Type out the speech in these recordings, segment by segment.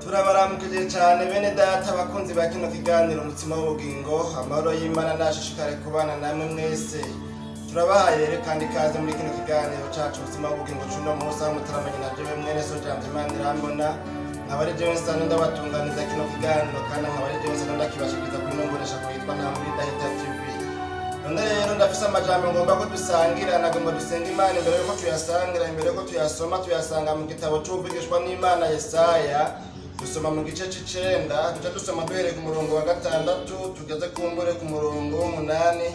Turabaramukije cyane bene data abakunzi ba kino kiganiro Umutsima w'Ubugingo. Amahoro y'Imana nashishikare kubana namwe mwese. Turabahaye rero kandi ikaze muri kino kiganiro cacu Umutsima w'Ubugingo cuno munsi, aho mutaramanye na jewe mwene so Jambo Imana irambona, nkaba ari jewe nsanzwe ndabatunganiza kino kiganiro, kandi nkaba ari jewe nsanzwe ndakibashikiriza kuri ino mboneshakure yitwa Ntambwe Idahita TV. None rero ndafise amajambo ngomba ko dusangira. Nagomba dusenga Imana imbere yuko tuyasangira, imbere yuko tuyasoma. Tuyasanga mu gitabo c'uvugishwa n'Imana Yesaya. Dusoma mu gice c'icenda, tuca dusoma duhereye ku murongo wa gatandatu tugeze kumbure ku murongo w'umunani,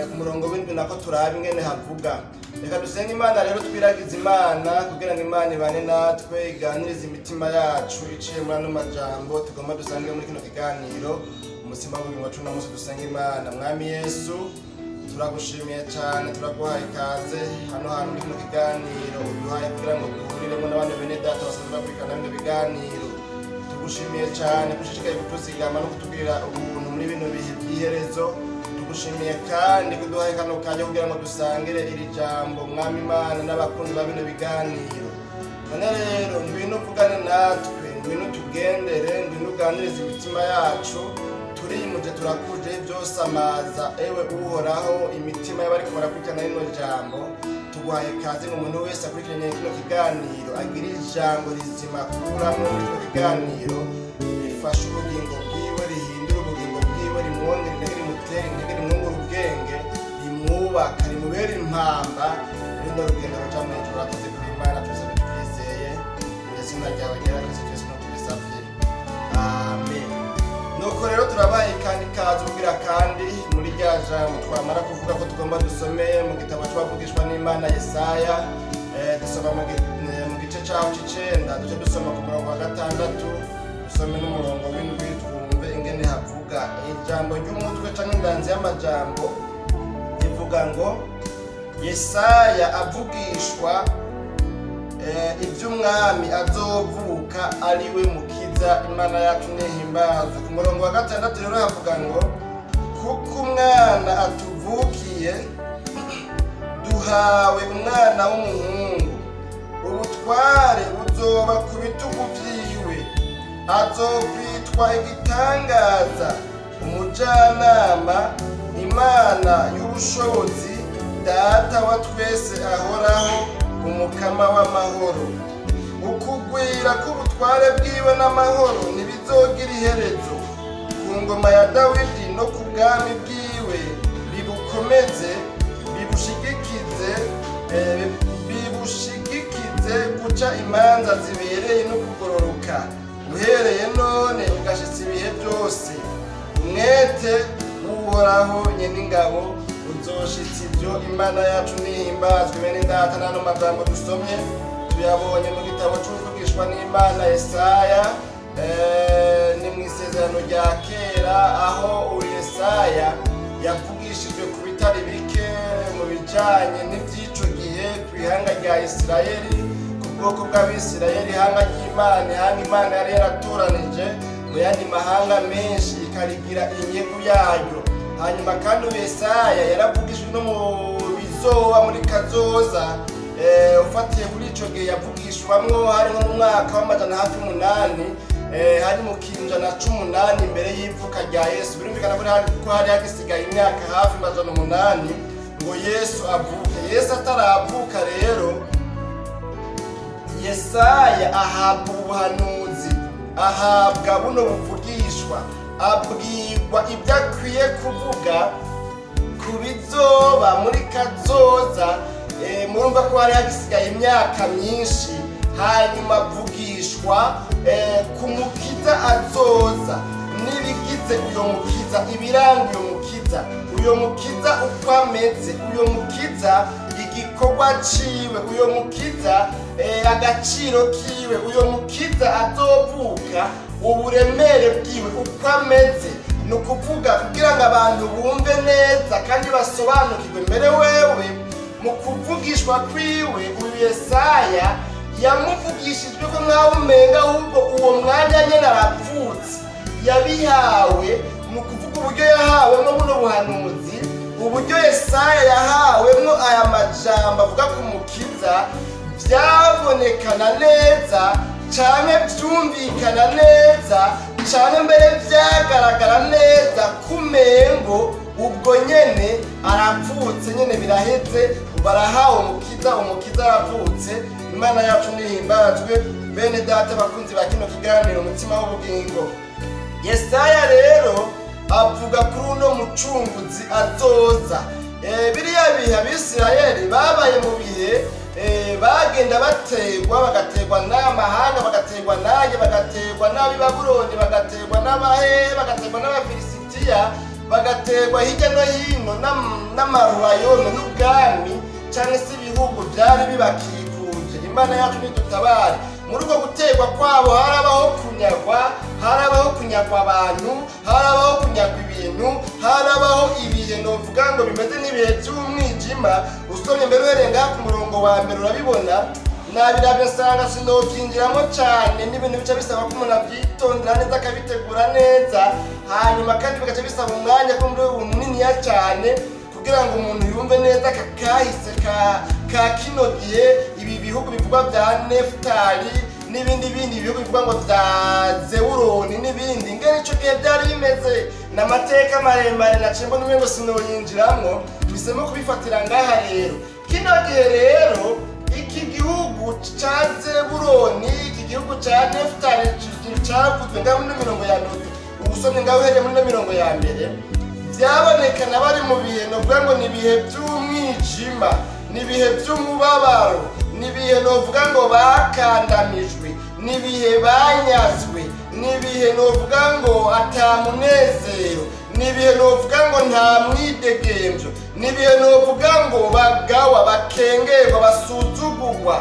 ku murongo w'indwi nako, turabe ingene havuga. Reka dusenge Imana rero, twiragize Imana kugira ngo Imana ibane natwe, iganirize imitima yacu iciye muri ano majambo tugomba dusangire muri kino kiganiro Umutsima w'Ubugingo cuno munsi. Dusenga Imana. Mwami Yesu, turagushimiye cyane, turaguhaye ikaze hano hantu muri kino kiganiro uduhaye kugira ngo duhuriremo n'abandi bene data basanzwe bakurikirana bino biganiro. Tugushimiye cyane gushishikaye kutuzigama no kutugirira ubuntu muri bino bihe by'iherezo. Tugushimiye kandi kuduhaye kano kanya kugira ngo dusangire iri jambo, Mwami Imana, n'abakunzi ba bino biganiro. None rero ngwino uvugane natwe, ngwino tugendere, ngwino uganirize imitima yacu. Turimuje, turakuje byose amaza, ewe Uhoraho, imitima y'abariko barakurikirana rino jambo. Tuguhaye ikaze ngo umuntu wese akurikiranye kino kiganiro agire ijambo rizima akuramwo muri kino kiganiro, rifashe ubugingo bwiwe, rihindure ubugingo bwiwe, rimwongere intege, rimutere intege, rimwungure ubwenge, rimwubaka, rimubere impamba runo rugendo ruja mw'ijuru. Urakoze kuri Imana, tubisabe twizeye mu izina ryawe ryera Kristo Yesu no tubisavye, amen. Nuko rero turabaye kandi ikaze ubwira kandi muri rya jambo twamara kuvuga ko tugomba dusome mu gitabo c'abavugishwa n'Imana Yesaya. Dusoma mu gice caho c'icenda, duce dusoma ku murongo wa gatandatu, dusome n'umurongo w'indwi, twumve ingene havuga. Ijambo ry'umutwe canke inganzi y'amajambo ivuga ngo: Yesaya avugishwa iby'umwami azovuka ari we mukiza. Imana yacu nihimbazwe. Ku murongo wa gatandatu rero havuga ngo: "Kuko umwana atuvukiye, duhawe umwana w'umuhungu, ubutware buzoba ku bitugu vyiwe, azokwitwa Igitangaza, Umujyanama, Imana y'Ubushobozi, Data wa twese ahoraho, Umukama w'Amahoro. Ukugwira k'ubutware bwiwe n'amahoro ntibizogira iherezo, ku ngoma ya Dawidi no ku bwami bwiwe, bibukomeze, bibushigikize guca imanza zibereye no kugororoka, uhereye none ugashitsa ibihe byose. Umwete w'Uhoraho Nyen'ingabo uzoshitsa ibyo." Imana yacu nihimbazwe. Bene data, n'ano majambo dusomye tuyabonye mu gitabo c'uvugishwa n'Imana Yesaya. Ni mu Isezerano rya Kera, aho uyu Yesaya yavugishijwe ku bitari bike mu bijanye n'ivy'ico gihe ku ihanga rya Isirayeli, ku bwoko bw'Abisirayeli, ihanga ry'Imana, ihanga Imana yari yaratoranije mu yandi mahanga menshi, ikarigira inyegu yayo. Hanyuma kandi uyu Yesaya yaravugishijwe no mu bizoba muri kazoza. Ufatiye kuri ico gihe yavugishwamwo, hari nko mu mwaka w'amajana hafi 8, hari mu kinjana c'umunani imbere y'ivuka rya Yesu. Birumvikana ko hari hagisigaye imyaka hafi 800 ngo Yesu avuke. Yesu ataravuka rero, Yesaya ahabwa ubuhanuzi, ahabwa buno buvugishwa, abwirwa ibyo akwiye kuvuga ku bizoba muri kazoza. Murumva ko hari hagisigaye imyaka myinshi. Hanyuma avugishwa ku mukiza azoza n'ibigize uyo mukiza, ibiranga uyo mukiza, uyo mukiza uko ameze, uyo mukiza igikorwa ciwe, uyo mukiza agaciro kiwe, uyo mukiza azovuka uburemere bwiwe, uko ameze. Ni ukuvuga kugira ngo abantu bumve neza kandi basobanukirwe mbere wewe mu kuvugishwa kwiwe, uyu Yesaya yamuvugishijwe ko nkaho umenga ahubwo uwo mwanya nyene aravutse. Yabihawe mu kuvuga uburyo yahawemo buno buhanuzi, uburyo Yesaya yahawemo aya majambo avuga ku mukiza, byabonekana neza canke vyumvikana. Cyane mbere byagaragara neza kumengo ubwo nyene aravutse nyene, biraheze, barahawe umukiza, umukiza aravutse. Imana yacu nihimbazwe. Bene data bakunzi ba kino kiganiro Umutima w'Ubugingo, Yesaya rero avuga kuri uno mucunguzi azoza. Biriya bihe Abisirayeli babaye mu bihe bagenda bategwa, bagategwa n'amahanga, bagategwa nanjye, bagategwa n'ab'i Babuloni, bagategwa n'abahehe, bagategwa n'Abafilisitiya, bagategwa hirya no hino n'amarwayome n'ubwami cyangwa se ibihugu byari bibakikuje. Imana yacu nidutabare. Muri uko gutegwa kwabo harabaho kunyagwa, harabaho kunyagwa abantu, harabaho kunyagwa ibintu, harabaho ibihe novuga ngo bimeze nk'ibihe by'umwijima. Usomye mbere uhereye ngaha ku murongo wa mbere urabibona. Nabirabye nsanga sinobyinjiramo cyane, n'ibintu bica bisaba ko umuntu abyitondera neza, akabitegura neza, hanyuma kandi bigaca bisaba umwanya ko muri ubu muniniya cyane kugira ngo umuntu yumve neza aka kahise ka kino gihe, ibi bihugu bivugwa bya Nefutali n'ibindi bindi bihugu bivugwa ngo bya Zewuroni n'ibindi, ngene ico gihe byari bimeze. Ni amateka maremare naciye mbona umengo sinoyinjiramwo, bisemo kubifatira ngaha. Rero kino gihe rero iki gihugu ca Zebuloni, iki gihugu ca Nefutali cavuzwe ngaho muri mirongo ya mbere, ubusomye ngaho uhereye muri mirongo ya mbere, byabonekana bari mu bihe novuga ngo ni ibihe by'umwijima, ni ibihe by'umubabaro, ni ibihe novuga ngo bakandamijwe, ni ibihe banyazwe, ni ibihe novuga ngo ata munezero, ni ibihe novuga ngo nta mwidegemvyo, ni ibihe novuga ngo bagawa, bakengerwa, basuzugurwa,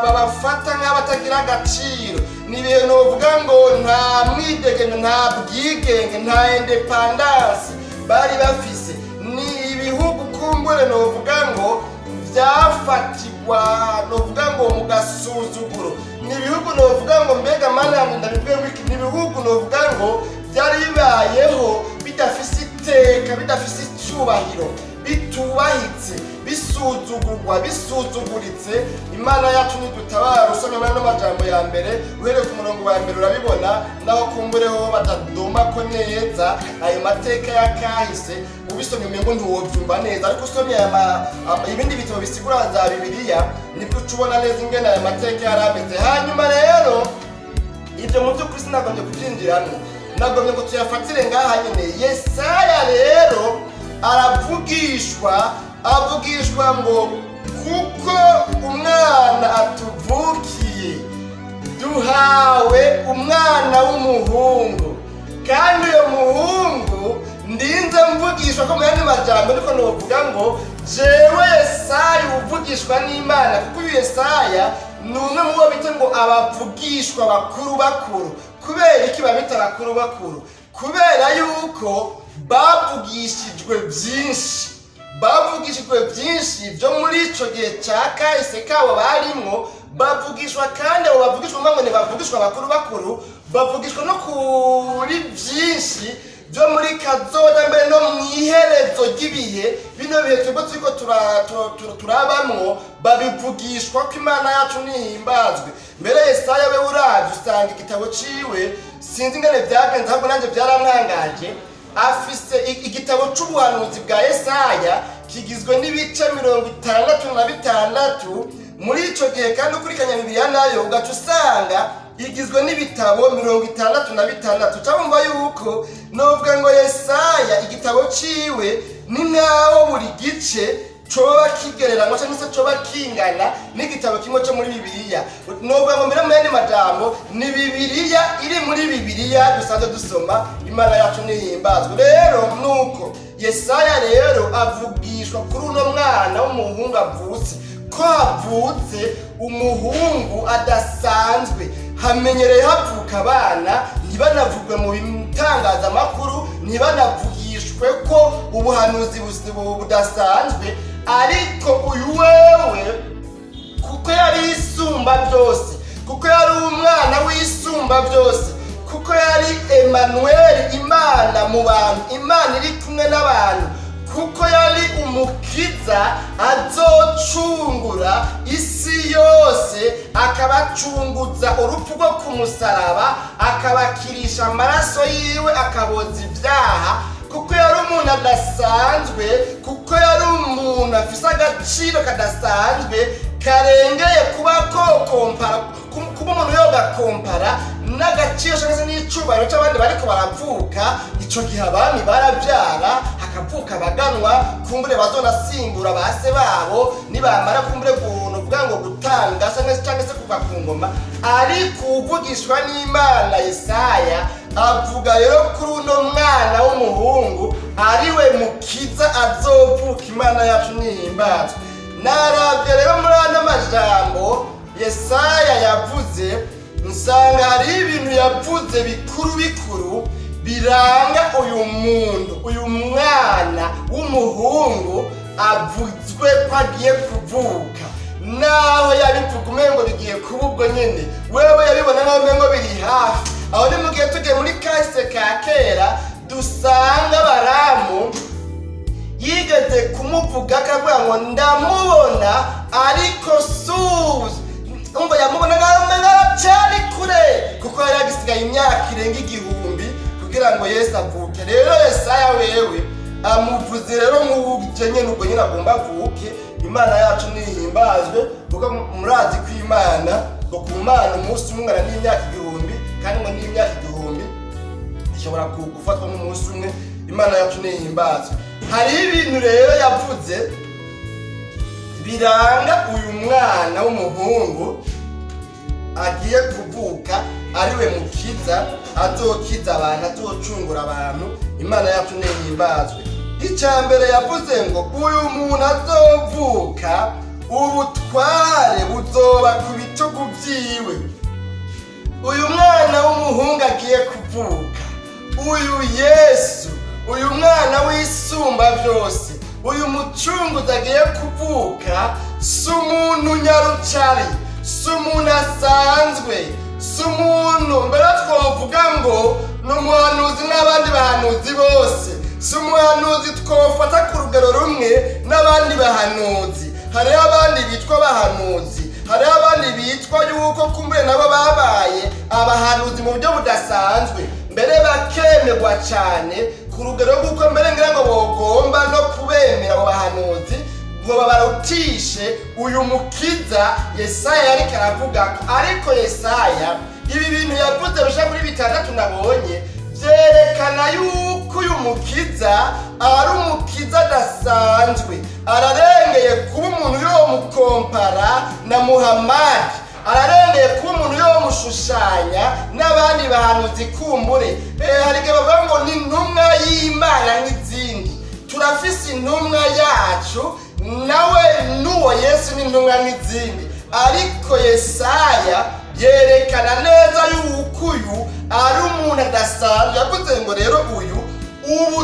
babafata nk'abatagira agaciro. Ni ibihe novuga ngo nta mwidegemvyo, nta bwigenge, nta indépendance bari bafise. Ni ibihugu kumbure novuga ngo byafatirwa novuga ngo mu gasuzuguro. Ni ibihugu novuga ngo, mbega mana yanjye, ndabivuge ngo iki? Ni ibihugu novuga ngo byari bibayeho bidafise iteka, bidafise icyubahiro, bitubahitse, bisuzugurwa, bisuzuguritse. Imana yacu nidutabara. Usomye muri ano majambo ya mbere uhereye ku murongo wa mbere urabibona, naho kumbureho batadoma ko neza ayo mateka ya kahise. Ubisomye umengo ntiwobyumva neza, ariko usomye ibindi bitabo bisigura za Bibiliya nibwo uca ubona neza ingene aya mateka yari ameze. Hanyuma rero ibyo mu by'ukuri sinagombye kubyinjiramo, nagombye ngo tuyafatire ngaha nyine. Yesaya rero aravugishwa, avugishwa ngo kuko umwana atuvukiye, duhawe umwana w'umuhungu, kandi uyo muhungu ndinze mvugishwa ko mu yandi majambo niko novuga ngo jewe Yesaya uvugishwa n'Imana, kuko uyu Yesaya ni umwe mu bo bita ngo abavugishwa bakuru bakuru. Kubera iki babita bakuru bakuru? Kubera yuko bavugishijwe byinshi, bavugishijwe byinshi byo muri ico gihe cya kahise kabo barimwo. Bavugishwa kandi abo bavugishwa ngo ntibavugishwa bakuru bakuru, bavugishwa no kuri byinshi byo muri kazoza, mbere no mu iherezo ry'ibihe, bino bihe twebwe turiko turabamwo, babivugishwa ko. Imana yacu nihimbazwe. Mbere Yesaya we uravye usanga igitabo ciwe, sinzi ingene vyagenze, ahubwo nanjye vyarantangaje, afise igitabo c'ubuhanuzi bwa Yesaya kigizwe n'ibice 66. Muri ico gihe kandi ukurikanya Bibiliya nayo ugaca usanga igizwe n'ibitabo 66. Cyabumva yuko novuga ngo Yesaya igitabo ciwe ni nkaho buri gice coba kigereranywa cyangwa se coba kingana n'igitabo kimwe cyo muri Bibiliya. Novuga ngo mbere mu yandi majambo ni Bibiliya iri muri Bibiliya dusanzwe dusoma. Imana yacu nihimbazwe. Rero nuko Yesaya rero avugishwa kuri uno mwana w'umuhungu avutse, ko havutse umuhungu adasanzwe. Hamenyereye havuka abana ntibanavugwe mu bitangazamakuru, ntibanavugishwe ko ubuhanuzi budasanzwe, ariko uyu wewe kuko yari Isumba byose, kuko yari umwana w'Isumba byose, kuko yari Emanuweli, Imana mu bantu, Imana iri kumwe n'abantu, Kuko yari umukiza azocungura isi yose, akabacunguza urupfu rwo ku musaraba, akabakirisha amaraso yiwe, akaboza ibyaha. Kuko yari umuntu adasanzwe, kuko yari umuntu afise agaciro kadasanzwe, karengeye kuba kokompara, kuba umuntu yogakompara n'agaciro cyangwa se n'icubahiro cy'abandi bariko baravuka ico gihe. Abami baravyara, hakavuka abaganwa, kumbure bazonasimbura base babo nibamara kumbure uvuga ngo gutanga cyangwa se kuva ku ngoma. Ariko uvugishwa n'Imana Yesaya avuga rero kuri uno mwana w'umuhungu ariwe mukiza azovuka. Imana yacu nihimbazwe. Naravye rero muri ano majambo Yesaya yavuze, nsanga hariho ibintu yavuze bikuru bikuru biranga uyu muntu, uyu mwana w'umuhungu avuzwe ko agiye kuvuka. Naho yabivuga umengo bigiye kuba ubwo nyene, wewe yabibona nkaho umengo biri hafi aho. Ni mu gihe tugiye muri kahise ka kera, dusanga Baramu yigeze kumuvuga, akavuga ngo ndamubona ariko suzi. Umva, yamubona nkaho umengo aracyari kure, kuko yari agisigaye imyaka irenga 1000 kugira ngo Yesu avuke. Rero Yesaya wewe amuvuze rero nk'uje nyene ubwo nyene agomba avuke. Imana yacu nihimbazwe, kuko murazi ko Imana, ngo ku Mana umunsi umwe ungana n'imyaka 1000, kandi ngo n'imyaka 1000 ishobora gufatwa nk'umunsi umwe. Imana yacu nihimbazwe. Hariho ibintu rero yavuze biranga uyu mwana w'umuhungu agiye kuvuka, ariwe mukiza azokiza abantu, azocungura abantu. Imana yacu nihimbazwe. Icya mbere yavuze ngo uyu muntu azovuka, ubutware buzoba ku bitugu vyiwe. Uyu mwana w'umuhungu agiye kuvuka, uyu Yesu, uyu mwana w'Isumba byose, uyu mucunguzi agiye kuvuka, si umuntu nyarucari, si umuntu asanzwe, si umuntu mbere twovuga ngo ni umuhanuzi n'abandi bahanuzi bose, si umuhanuzi twofata ku rugero rumwe n'abandi bahanuzi. Hariho abandi bitwa abahanuzi, hariho abandi bitwa yuko kumbure nabo babaye abahanuzi mu buryo budasanzwe, mbere bakemerwa cyane ku rugero rw'uko mbere ngira ngo bogomba no kubemera abo bahanuzi ngo babarutishe uyu mukiza Yesaya yariko aravuga ko. Ariko Yesaya ibi bintu yavuze bishika kuri bitandatu nabonye byerekana yuko uyu mukiza ari umukiza adasanzwe, ararengeye kuba umuntu yomukompara na Muhamadi, ararengeye kuba umuntu yomushushanya n'abandi bahanuzi kumbure. Hari igihe bavuga ngo ni intumwa y'Imana nk'izindi. Turafise intumwa yacu, nawe n'uwo Yesu ni intumwa nk'izindi. Ariko Yesaya yerekana neza yuko uyu ari umuntu adasanzwe. Yavuze ngo rero uyu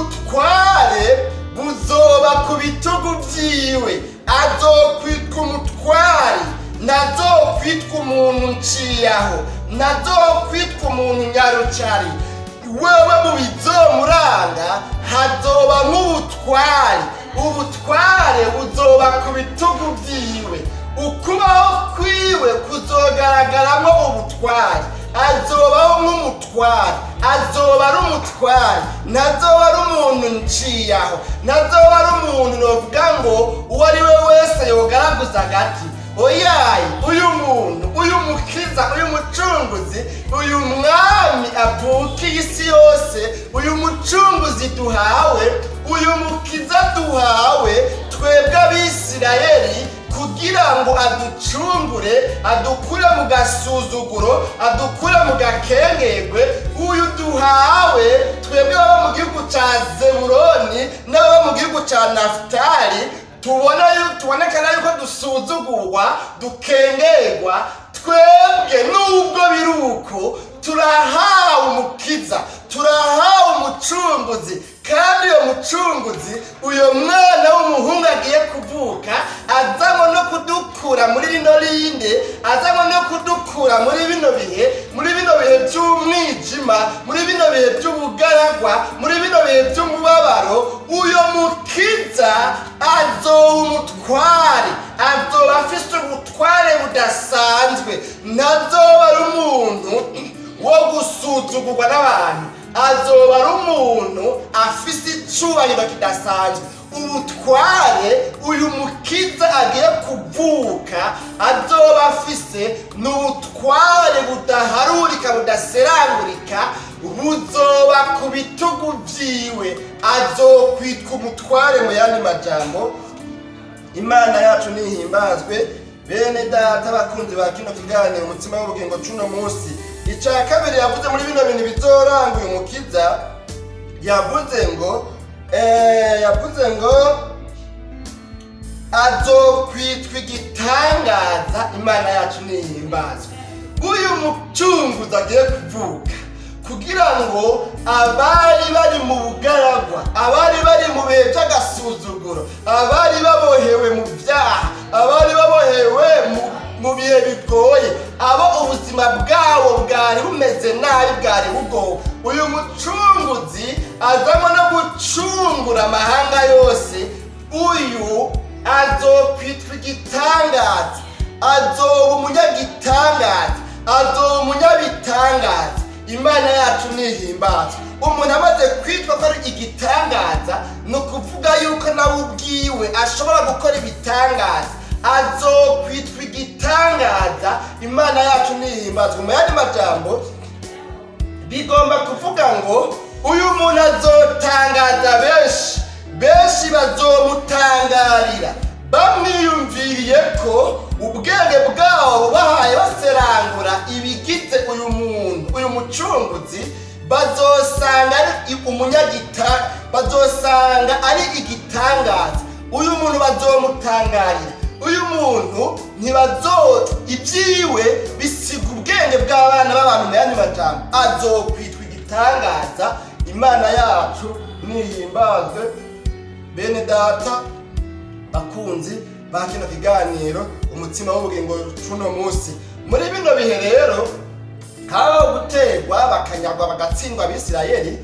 ubutware buzoba ku bitugu vyiwe, azokwitwa umutware, ntazokwitwa umuntu nciyaho, ntazokwitwa umuntu nyarucari. Wewe mu bizomuranga hazoba nk'ubutware, ubutware buzoba ku bitugu vyiwe, ukubaho kwiwe kuzogaragaramo ubutware, azobaho nk'umutware, azoba ari umutware, ntazoba ari umuntu nciyaho, ntazoba ari umuntu novuga ngo uwo ari we wese yogaraguza agati. Oyayi, uyu muntu, uyu mukiza, uyu mucunguzi, uyu mwami avukiye isi yose, uyu mucunguzi duhawe, uyu mukiza duhawe twebwe Abisirayeli kugira ngo aducungure, adukure mu gasuzuguro, adukure mu gakengerwe, uyu duhawe twebwe baba mu gihugu ca Zebuloni n'ababa mu gihugu ca Nafutali, tubona tubonekana yuko dusuzugurwa, dukengerwa, twebwe nubwo biri uko, turahawe umukiza, turahawe umucunguzi. Kandi uyo mucunguzi, uyo mwana w'umuhungu agiye kuvuka, azanywe no kudukura muri rino rinde, azanywe no kudukura muri bino bihe, muri bino bihe by'umwijima, muri bino bihe by'ubugaragwa, muri bino bihe by'umubabaro. Uyo mukiza Mukiza azoba umutware, azoba afise ubutware budasanzwe. Ntazoba ari umuntu wo gusuzugurwa n'abantu, azoba ari umuntu afise icubahiro kidasanzwe. Ubutware uyu Mukiza agiye kuvuka azoba afise ni ubutware budaharurika, budaserangurika, buzoba ku bitugu vyiwe. Azokwitwa umutware mu yandi majambo. Imana yacu nihimbazwe. Bene Data, bakunzi ba kino kiganiro Umutsima w'Ubugingo cuno munsi, icya kabiri yavuze muri bino bintu bizoranga uyu Mukiza, yavuze ngo azokwitwa igitangaza. Imana yacu nihimbazwe. Uyu Mucunguzi agiye kuvuka kugira ngo abari bari mu bugaragwa, abari bari mu bihe by'agasuzuguro, abari babohewe mu byaha, abari babohewe mu bihe bigoye, abo ubuzima bwabo bwari bumeze nabi, bwari bugowe, uyu Mucunguzi azamo no gucungura amahanga yose. Uyu azokwitwa igitangaza, azoba umunyagitangaza, azoba umunyabitangaza. Imana yacu nihimbazwe. Umuntu amaze kwitwa ko ari igitangaza, ni ukuvuga yuko nawe ubwiwe ashobora gukora ibitangaza. Azokwitwa igitangaza. Imana yacu nihimbazwe. Mu yandi majambo, bigomba kuvuga ngo uyu muntu azotangaza benshi. Benshi bazomutangarira bamwiyumviriye ko ubwenge bwabo bahaye baserangura ibigize uyu muntu, uyu Mucunguzi, bazosanga ari umunyagita, bazosanga ari igitangaza. Uyu muntu bazomutangarira. Uyu muntu ntibazo ibyiwe bisiga ubwenge bw'abana b'abantu. Mu yandi majambo, azokwitwa igitangaza. Imana yacu nihimbazwe. Bene Data, bakunzi ba kino kiganiro Umutsima w'Ubugingo cuno munsi, muri bino bihe rero habaho guterwa, bakanyagwa, bagatsindwa Abisirayeli,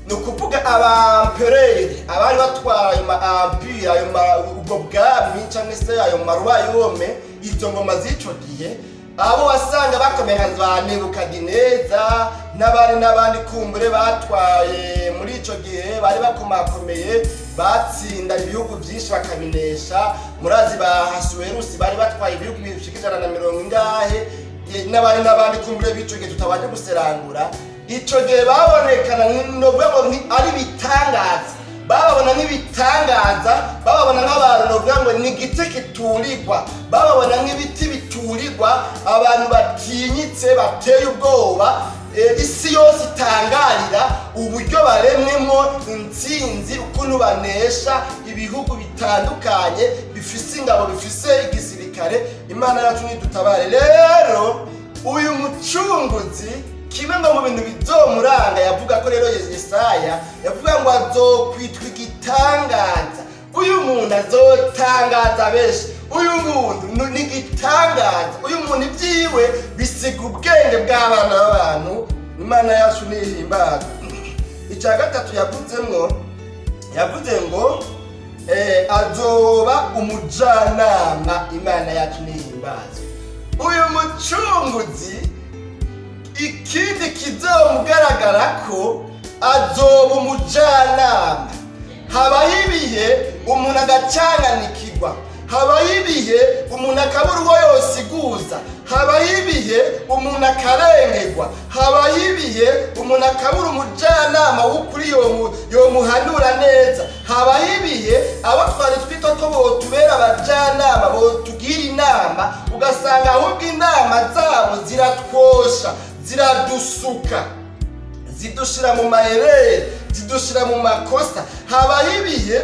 ni ukuvuga abampereri abari batwara ayo ma empire, ayo ma ubwo bwami cyangwa se ayo ma royaume, izo ngoma z'ico gihe, abo wasanga bakomeye nka ba Nebukadineza n'abandi n'abandi kumbure batwaye muri ico gihe, bari bakomakomeye, batsinda ibihugu byinshi bakabinesha. Murazi ba Hasuwerusi bari batwaye ibihugu bishika 150 ingahe, n'abandi n'abandi kumbure b'ico gihe tutabanje guserangura. Ico gihe babonekana novuga ngo ari ibitangaza, bababona nk'ibitangaza, bababona nk'abantu novuga ngo ni igiti kiturirwa, bababona nk'ibiti biturirwa, abantu batinyitse, bateye ubwoba, isi yose itangarira uburyo baremwemo intsinzi, ukuntu banesha ibihugu bitandukanye bifise ingabo, bifise igisirikare. Imana yacu nidutabare. Rero uyu Mucunguzi, kimwe ngo mu bintu bizomuranga, yavuga ko rero Yesaya yavuga ngo azokwitwa igitangaza. Uyu muntu azotangaza benshi. Uyu muntu ni igitangaza. Uyu muntu ibyiwe bisiga ubwenge bw'abana b'abantu. Imana yacu nihimbazwe. Icya gatatu yavuzemwo, yavuze ngo azoba umujanama. Imana yacu nihimbazwe. Uyu Mucunguzi, ikindi kizomugaragara ko azoba umujanama. Habaho ibihe umuntu agacanganikirwa, habaho ibihe umuntu akabura uwo yosiguza, habaho ibihe umuntu akarengerwa, habaho ibihe umuntu akabura umujanama w'ukuri yomuhanura neza, habaho ibihe abo twari twita ko botubera abajanama, botugira inama, ugasanga ahubwo inama zabo ziratwosha, ziradusuka, zidushira mu mayerere, zidushira mu makosa. Habaho ibihe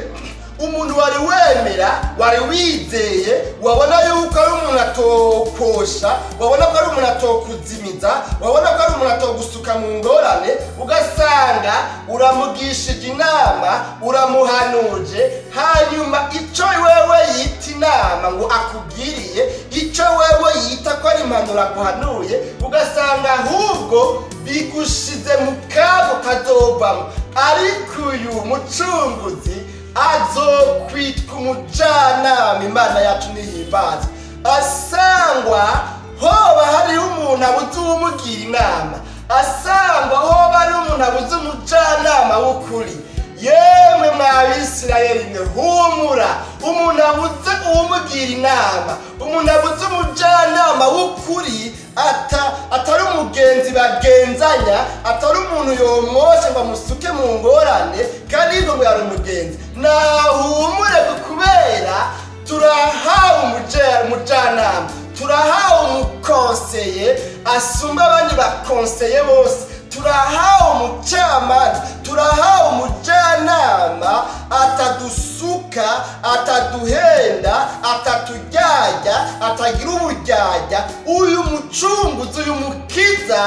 umuntu wari wemera, wari wizeye, wabona yuko ari umuntu atokosha, wabona ko ari umuntu atokuzimiza, wabona ko ari umuntu atogusuka mu ngorane, ugasanga uramugishije inama, uramuhanuje, hanyuma icyo wewe yita inama ngo akugiriye, icyo wewe yita ko ari impanuro aguhanuye, ugasanga ahubwo bigushize mu kaga kazovamo. Ariko uyu Mucunguzi Azokwitwa Umujanama. Imana yacu nihimbazwe. Asangwa hoba hariho umuntu abuze uwumugira inama, asangwa hoba hariho umuntu abuze umujanama w'ukuri, yemwe mwabisirayeli mwe, humura! Umuntu abuze uwumugira inama, umuntu abuze umujanama w'ukuri, atari umugenzi bagenzanya, atari umuntu yomwoshe ngo amusuke mu ngorane kandi yitwa ngo yari umugenzi, nahumure, kubera turahawe umujanama, turahawe umukonseye asumba abandi bakonseye bose, turahawe umucamanza, turahawe umujanama atadusuka, ataduhenda, ataturyarya, atagira uburyarya. Uyu mucunguzi, uyu mukiza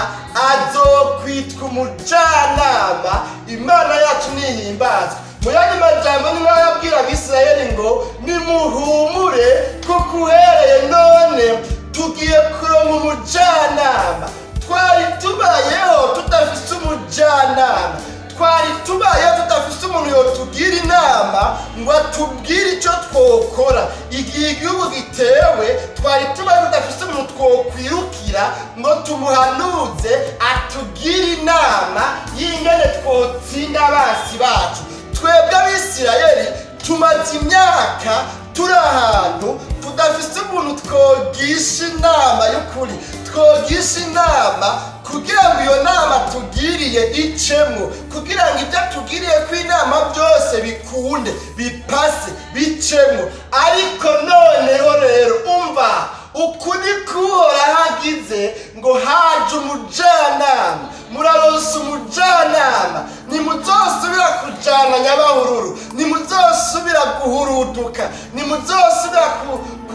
azokwitwa Umujanama. Imana yacu nihimbazwe. Mu yandi majambo, ni nk'aho yabwira Abisirayeli ngo nimuhumure, kuko uhereye none tugiye kuronka umujanama. Twari tubayeho tudafise umujanama, twari tubayeho tudafise umuntu yotugira inama ngo atubwire icyo twokora igihe igihugu gitewe. Twari tubayeho tudafise umuntu twokwirukira ngo tumuhanuze atugire inama y'ingene twotsinda abansi bacu. Twebwe Abisirayeli tumaze imyaka turi ahantu tudafise umuntu twogisha inama y'ukuri, twogisha inama kugira ngo iyo nama tugiriye icemwo, kugira ngo ibyo tugiriye ko inama byose bikunde, bipase, bicemwo. Ariko noneho rero umva ukuri kuhora hagize ngo haje umujanama. Muraronsa umujanama, ntimuzosubira kujana nyabahururu, ntimuzosubira guhuruduka, ntimuzosubira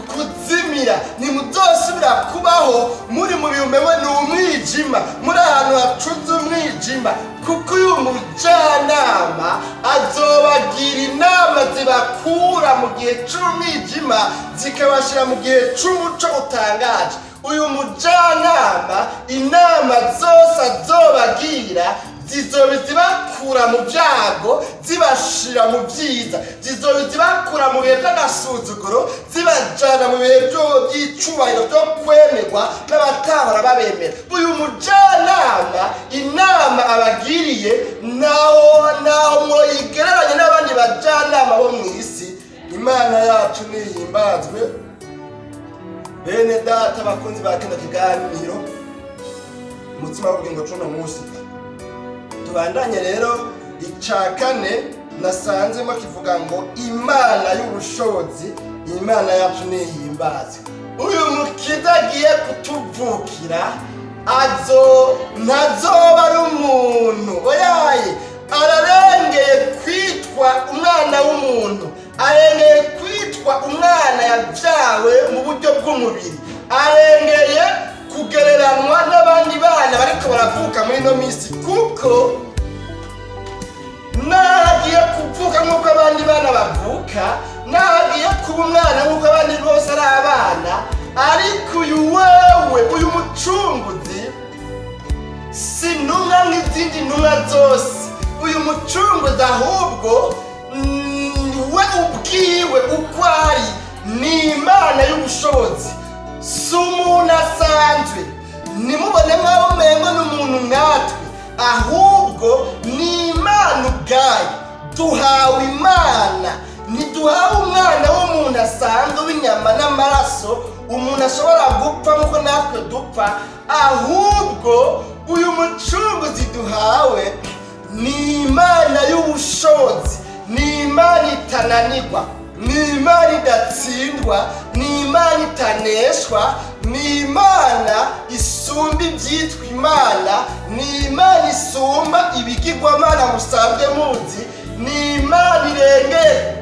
kuzimira, ntimuzosubira kubaho muri mu bihumbi ni umwijima, muri ahantu hacuze umwijima, kuko uyu mujanama azobagira inama zibakura mu gihe c'umwijima zikabashyira mu gihe c'umuco utangaje. Uyu mujanama inama zose azobagira zizoba zibakura mu byago zibashira mu byiza, zizoba zibakura mu bihe by'agasuzuguro zibajana mu bihe by'icubahiro byo kwemerwa n'abatahora babemera. Uyu mujanama inama abagiriye naho naho mwoyigereranye n'abandi bajanama bo mu isi. Imana yacu nihimbazwe. Bene Data, bakunzi ba kino kiganiro Umutsima w'Ubugingo cuno munsi, tubandanye rero. Ica kane nasanzemo kivuga ngo Imana y'ubushobozi. Imana yacu nihimbazwe. Uyu mukiza agiye kutuvukira azo ntazoba ari umuntu, oyaye, ararengeye kwitwa umwana w'umuntu, arengeye kwitwa umwana yabyawe mu buryo bw'umubiri, arengeye kugereranwa n'abandi bana bariko baravuka muri ino minsi, kuko naho agiye kuvuka nk'uko abandi bana bavuka, naho agiye kuba umwana nk'uko abandi bose ari abana, ariko uyu wewe, uyu mucunguzi si ntumwa nk'izindi ntumwa zose. Uyu mucunguzi ahubwo we ubwiwe uko ari ni Imana y'ubushobozi, si umuntu asanzwe. Nimubone nk'aho umengo ni umuntu nkatwe, ahubwo ni Imana ubwayo. Duhawe Imana, ntiduhawe umwana w'umuntu asanzwe w'inyama n'amaraso, umuntu ashobora gupfa nk'uko natwe dupfa. Ahubwo uyu mucunguzi duhawe ni Imana y'ubushobozi, ni Imana itananirwa, ni Imana idatsindwa, ni Imana itaneshwa, ni Imana isumba ibyitwa imana, ni Imana isumba ibigirwamana musanzwe muzi, ni Imana irengeye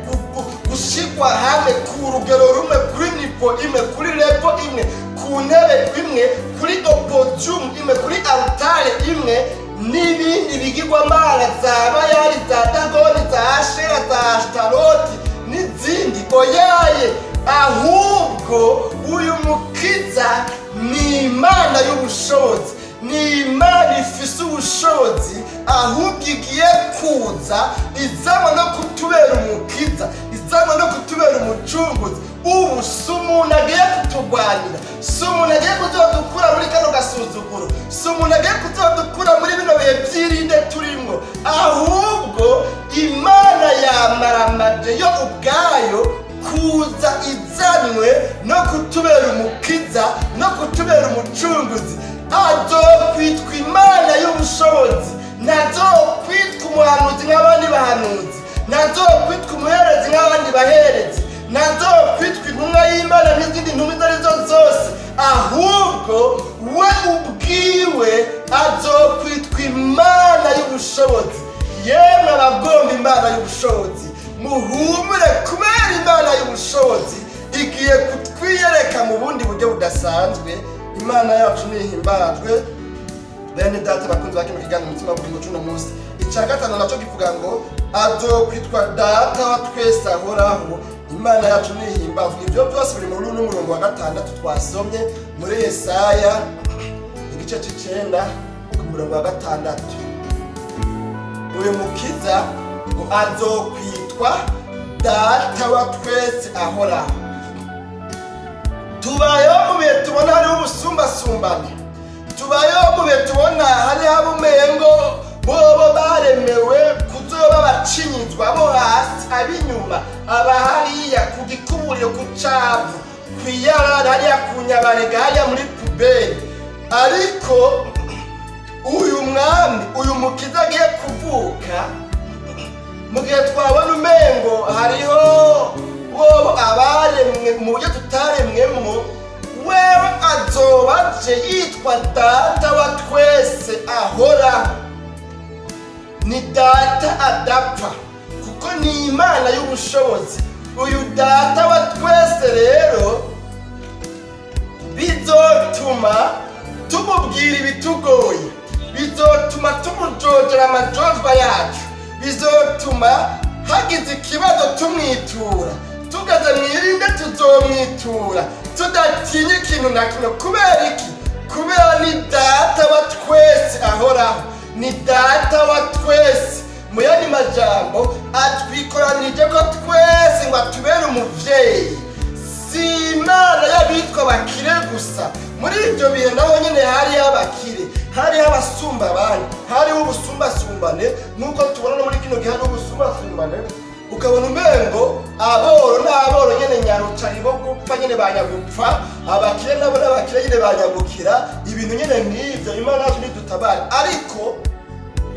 gushigwa hamwe ku rugero rumwe, kuri niveau imwe, kuri level imwe, ku ntebe imwe, kuri podium imwe, kuri altare imwe n'ibindi bigirwamana za Bayali, za Dagoni, za Ashera, za Ashitaroti n'izindi. Oyaye, ahubwo uyu mukiza ni Imana y'ubushobozi, ni Imana ifise ubushobozi. Ahubwo igiye kuza izanwa no kutubera umukiza, izanwa no kutubera umucunguzi. Ubu si umuntu agiye kutugwanira, si umuntu agiye kuzodukura muri kano gasuzuguro, si umuntu agiye kuzodukura muri bino bihe by'irinde turimo. Ahubwo Imana yamaramaje yo ubwayo kuza izanwe no kutubera umukiza no kutubera umucunguzi. Azokwitwa Imana y'ubushobozi. Ntazokwitwa umuhanuzi nk'abandi bahanuzi, ntazokwitwa umuherezi nk'abandi baherezi, ntazokwitwa intumwa y'Imana n'izindi ntumwa izo ari zo zose. Ahubwo we ubwiwe azokwitwa Imana y'ubushobozi. Yemwe abagomba Imana y'ubushobozi, muhumure, kubera Imana y'ubushobozi igiye kutwiyereka mu bundi buryo budasanzwe. Imana yacu nihimbazwe. Bene data bakunzi ba kino kiganiro Umutima Bugingo c'uno munsi, icya gatanu nacyo kivuga ngo azokwitwa Data wa twese ahoraho. Imana yacu nihimbazwe. Ibyo byose biri muri uno murongo wa gatandatu twasomye muri Yesaya igice c'icenda ku murongo wa gatandatu. Uyu mukiza ngo azokwitwa Data wa twese ahoraho. Tubayeho mu bihe tubona hariho ubusumbasumbane, tubayeho mu bihe tubona hariho abumengo bobo baremewe kuzoba bacinyizwa, bo hasi, ab'inyuma, abahariya ku gikuburiro, ku cavu, kwiyarara hariya ku nyabarega, hariya muri poubelle. Ariko uyu mwami, uyu mukiza agiye kuvuka, mu gihe twabona umengo hariho bobo abaremwe mu buryo tutaremwemwo, wewe azoba aje yitwa Data wa twese ahoraho. Ni Data adapfa, kuko ni Imana y'ubushobozi. Uyu Data wa twese rero bizotuma tumubwira ibitugoye, bizotuma tumujojera amajojwa yacu, bizotuma hagize ikibazo tumwitura, tugeze mwirinde tuzomwitura tudatinye ikintu na kimwe. Kubera iki? Kubera ni Data wa twese ahoraho, ni Data wa twese. Mu yandi majambo, atwikoranirije ko twese ngo atubere umuvyeyi. Si Imana y'abitwa bakire gusa. Muri ibyo bihe naho nyine hariho abakire, hariho abasumba abandi, hariho ubusumbasumbane, nk'uko tubona no muri kino gihe hariho ubusumbasumbane, ukabona umengo aboro n'aboro nyene nyarucari bo gupfa nyene banyagupfa, abakire nabo n'abakire nyene banyagukira, ibintu nyene nk'ivyo. Imana yacu nidutabare. Ariko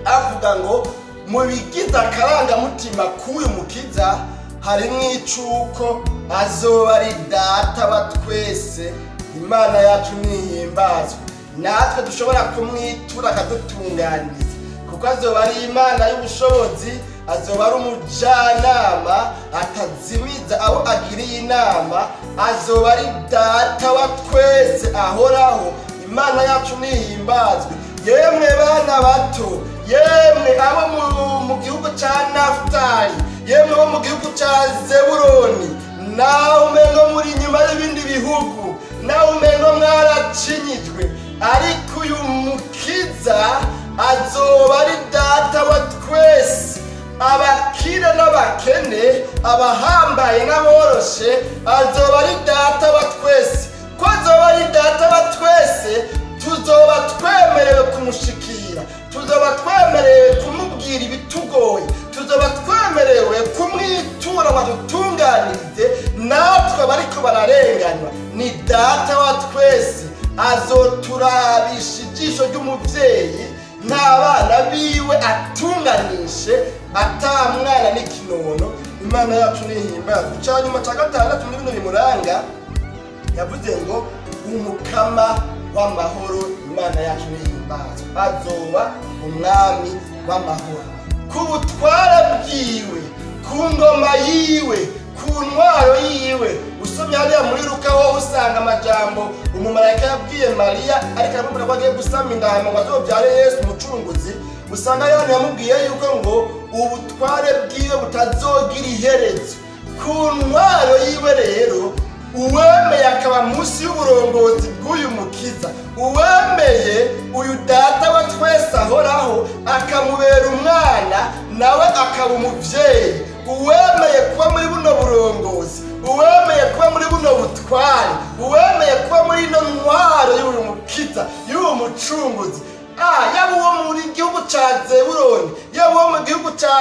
avuga ngo mu bigize akarangamutima k'uyu mukiza harimwo icuko azoba ari Data wa twese. Imana yacu nihimbazwe. Natwe dushobora kumwitura akadutunganiriza, kuko azoba ari Imana y'ubushobozi, azoba ari umujyanama atazimiza abo agiriye inama, azoba ari Data wa twese ahoraho. Imana yacu nihimbazwe. Yemwe bana bato, yemwe abo mu gihugu ca Nafutali, yemwe abo mu gihugu ca Zebuloni, nawe umengo muri inyuma y'ibindi bihugu, nawe umengo mwaracinyijwe, ariko uyu mukiza azoba ari Data wa twese, abakire n'abakene, abahambaye n'aboroshe, azoba ari Data wa twese. Ko azoba ari Data wa twese, tuzoba twemerewe kumushikira, tuzoba twemerewe kumubwira ibitugoye, tuzoba twemerewe kumwitura ngo adutunganirize natwe abariko bararenganywa. Ni Data wa twese, azoturabisha ijisho ry'umuvyeyi n'abana biwe, atunganishe ata mwana n'ikinono. Imana yacu nihimbazwe. Ica nyuma ca gatandatu muri bino bimuranga, yavuze ngo Umukama w'amahoro. Imana yacu nihimbazwe. Azoba Umwami w'amahoro. Ku butwara bwiwe, ku ngoma yiwe, ku ntwaro yiwe, usomye hariya muri Luka ho usanga amajambo umumarayika yabwiye Mariya ariko aramubwira ko agiye gusama inda hanyuma ngo azobyare Yesu umucunguzi. Usanga Yohana yamubwiye yuko ngo ubutware bwiwe butazogira iherezo. Ku ntwaro yiwe rero, uwemeye akaba munsi y'uburongozi bw'uyu mukiza, uwemeye uyu Data wa twese ahoraho akaba Umuvyeyi uwemeye kuba muri buno burongozi, uwemeye kuba muri buno butware, uwemeye kuba muri ino ntwaro y'uyu mukiza, y'uyu mucunguzi, yaba uwo muri gihugu ca Zebuloni, yaba uwo mu gihugu ca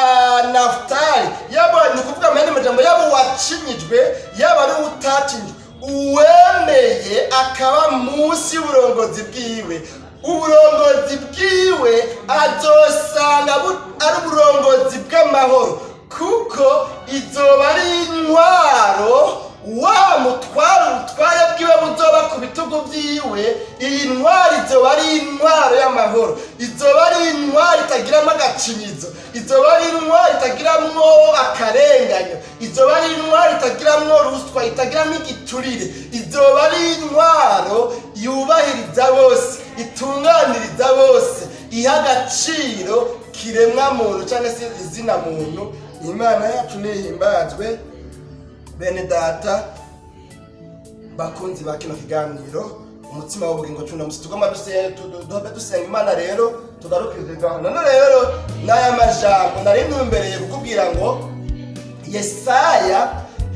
Nafutali, yaba, ni ukuvuga mu yandi majambo, yaba uwacinyijwe, yaba ari uwutacinyijwe, uwemeye akaba munsi y'uburongozi bwiwe, uburongozi bwiwe azosanga ari uburongozi bw'amahoro, kuko izoba ari intwaro wa mutwaro, ubutware bwiwe buzoba ku bitugu byiwe. Iyi ntwaro izoba ari intwaro y'amahoro, izoba ari intwaro itagiramo agacinyizo, izoba ari intwaro itagiramwo akarenganyo, izoba ari intwaro itagiramwo ruswa, itagiramo igiturire. Izoba ari intwaro yubahiriza bose, itunganiriza bose, iha agaciro kiremwa muntu cyangwa se izina muntu. Imana yacu nihimbazwe. Bene data bakunzi ba kino kiganiro Umutsima w'Ubugingo cuno musi, tugomba duhave dusenga Imana rero, tugarukirize ngaho. None rero n'aya majambo nari ntumbereye kukubwira ngo Yesaya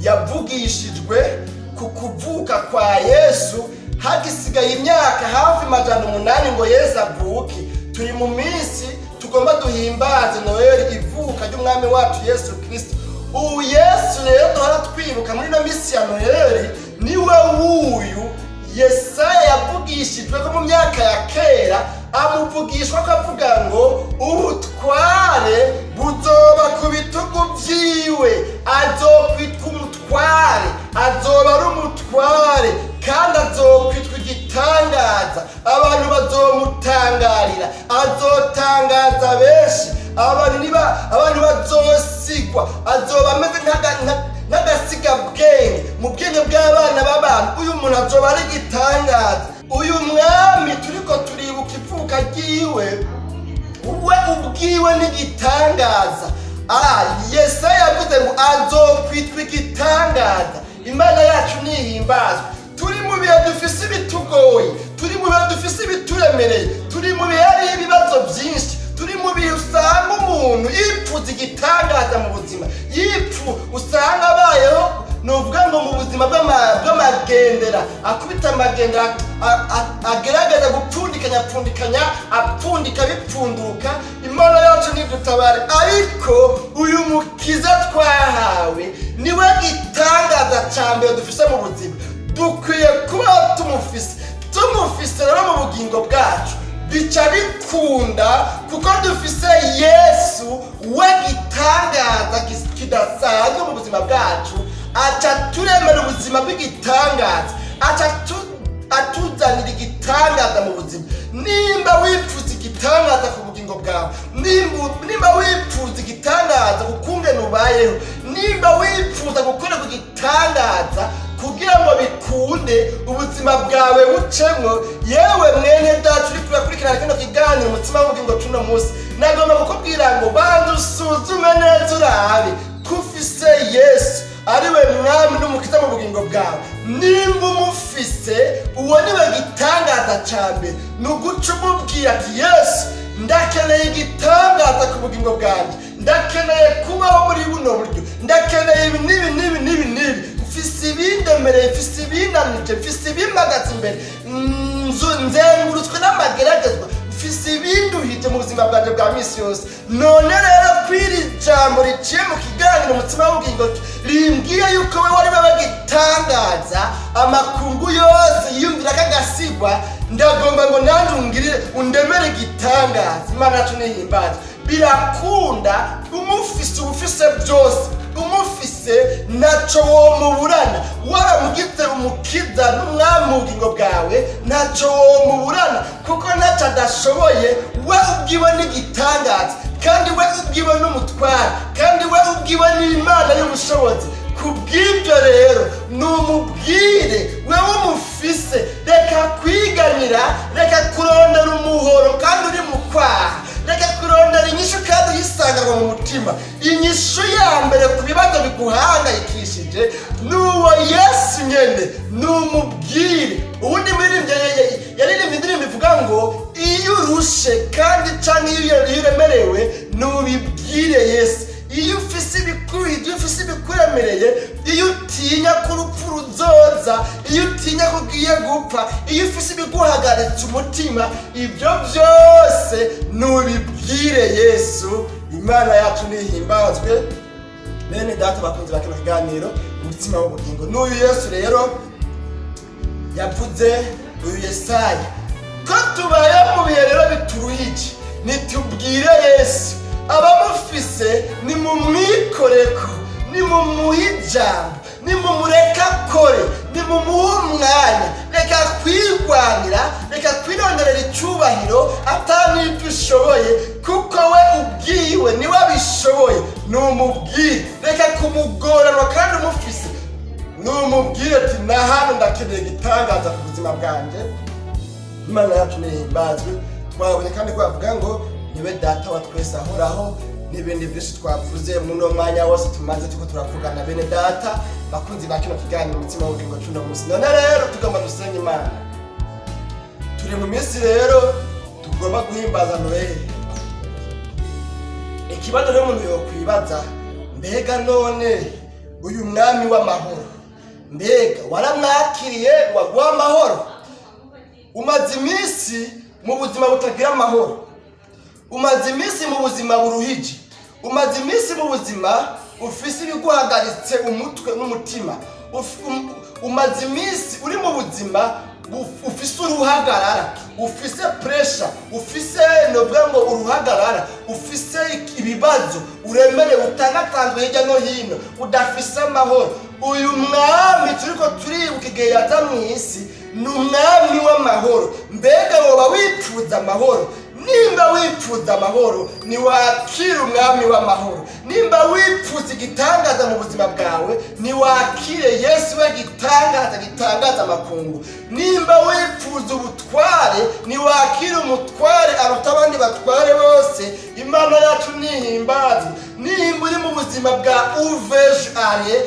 yavugishijwe ku kuvuka kwa Yesu hagisigaye imyaka hafi 800 ngo Yesu avuke. Turi mu minsi tugomba duhimbaze Noheli, ivuka ry'umwami wacu Yesu Kristo. Ubu Yesu rero duhora twibuka muri ino minsi ya Noheli niwe wuyu Yesaya yavugishijwe ko mu myaka ya kera, amuvugishwa ko avuga ngo ubutware buzoba ku bitugu vyiwe, azokwitwa umutware, azoba ari umutware, kandi azokwitwa igitangaza, abantu bazomutangarira, azotangaza benshi, abantu niba abantu bazosigwa, azoba ameze nk'agasigabwenge mu bwenge bw'abana b'abantu. Uyu muntu azoba ari igitangaza. Uyu mwami turiko turibuka ivuka ryiwe, we ubwiwe n'igitangaza. Yesaya yavuze ngo azokwitwa igitangaza. Imana yacu nihimbazwe. Turi mu bihe dufise ibitugoye, turi mu bihe dufise ibituremereye, turi mu bihe hariho ibibazo byinshi, turi mu bihe usanga umuntu yipfuza igitangaza mu buzima, yipfu usanga abayeho, nuvuga ngo mu buzima bw'amagendera, akubita amagendera, agerageza gupfundikanya, apfundikanya, apfundika bipfunduka. Imana yacu ntidutabare. Ariko uyu mukiza twahawe niwe gitangaza cya mbere dufise mu buzima. Dukwiye kuba tumufise. Tumufise rero mu bugingo bwacu bica bikunda, kuko dufise Yesu we gitangaza kidasanzwe mu buzima bwacu. Aca turemera ubuzima bw'igitangaza, aca atuzanira igitangaza mu buzima. Nimba wipfuza igitangaza ku bugingo bwawe, nimba wipfuza igitangaza ku kungene ubayeho, nimba wipfuza gukorerwa igitangaza kugira ngo bikunde ubuzima bwawe bucemwo, yewe mwene data uri kurakurikirana kino kiganiro Umutsima w'Ubugingo cuno munsi, nagomba kukubwira ngo banza usuzume neza, urabe ko ufise Yesu ariwe mwami n'umukiza mu bugingo bwawe. Nimba umufise, uwo niwe gitangaza ca mbere. Ni uguca umubwira ati: "Yesu, ndakeneye igitangaza ku bugingo bwanjye, ndakeneye kubaho muri buno buryo, ndakeneye ibi n'ibi n'ibi n'ibi n'ibi, mfise ibindemereye, mfise ibinanije, mfise ibimpagaze imbere, nzengurutswe n'amageragezwa, mfise ibinduhije mu buzima bwanjye bwa misi yose. None rero kw'iri jambo riciye mu kiganiro Umutsima w'Ubugingo rimbwiye yuko we wari wewe gitangaza amakungu yose yiyumvira ko agasigwa, ndagomba ngo nanjye ungirire, undemere igitangaza." Imana yacu nihimbaze. Birakunda. Umufise ubufise byose, umufise ntaco womuburana. Waramugize umukiza n'umwami mu bugingo bwawe, ntaco womuburana, kuko ntaco adashoboye. We ubwiwe n'igitangaza, kandi we ubwiwe n'umutware, kandi we ubwiwe n'Imana y'ubushobozi. Ku bw'ibyo rero numubwire, wewe umufise, reka kwiganira, reka kurondera umuhoro kandi uri mu kwaha, reka kurondera inyishu kandi uyisanga mu mutima. Inyishu ya mbere ku bibazo biguhangayikishije ni uwo Yesu nyene. Numubwire. Uwundi muririmbyi yaririmbye indirimbo ivuga ngo iyo urushe kandi canke iyo uremerewe, nubibwire Yesu. Iyo umutima, ibyo byose nubibwire Yesu. Imana yacu nihimbazwe. Bene data bakunzi ba kino kiganiro Umutsima w'Ubugingo, n'uyu Yesu rero yavuze uyu Yesaya ko tubaye mu bihe rero bituruhije, nitubwire Yesu. Abamufise nimumwikoreko, nimumuhe ijambo, nimumureke akore, nimumuhe umwanya. Reka kwirwanira, reka kwironderera icyubahiro ata n'ibyo ushoboye, kuko we ubwiwe niwe abishoboye. Numubwire, reka kumugoranwa kandi umufise. Numubwire ati: "Na hano ndakeneye igitangaza ku buzima bwanjye." Imana yacu nihimbazwe. Twabonye kandi ko bavuga ngo niwe Data wa twese ahoraho, n'ibindi byinshi twavuze muno mwanya wose tumaze tuko turavugana. Bene data bakunzi ba kino kiganiro Umutsima w'Ubugingo cuno munsi, none rero tugomba dusenga Imana. Turi mu minsi rero tugomba guhimbaza Noheli. Ikibazo rero umuntu yokwibaza: mbega none uyu mwami w'amahoro, mbega waramwakiriye waguha amahoro? Umaze iminsi mu buzima butagira amahoro, umaze iminsi mu buzima buruhije, umaze iminsi mu buzima ufise ibiguhagaritse umutwe n'umutima, umaze iminsi uri mu buzima ufise uruhagarara, ufise pressure, ufise, novuga ngo uruhagarara, ufise ibibazo uremerewe, utangatanzwe hirya no hino, udafise amahoro. Uyu mwami turiko turibuka igihe yaza mu isi ni umwami w'amahoro. Mbega woba wipfuza amahoro? Nimba wipfuza amahoro, niwakire umwami w'amahoro. Nimba wipfuza igitangaza mu buzima bwawe, niwakire Yesu, we gitangaza gitangaza amakungu. Nimba wipfuza ubutware, niwakire umutware aruta abandi batware bose. Imana yacu nihimbazwe. Nimba uri mu buzima bwa uveje are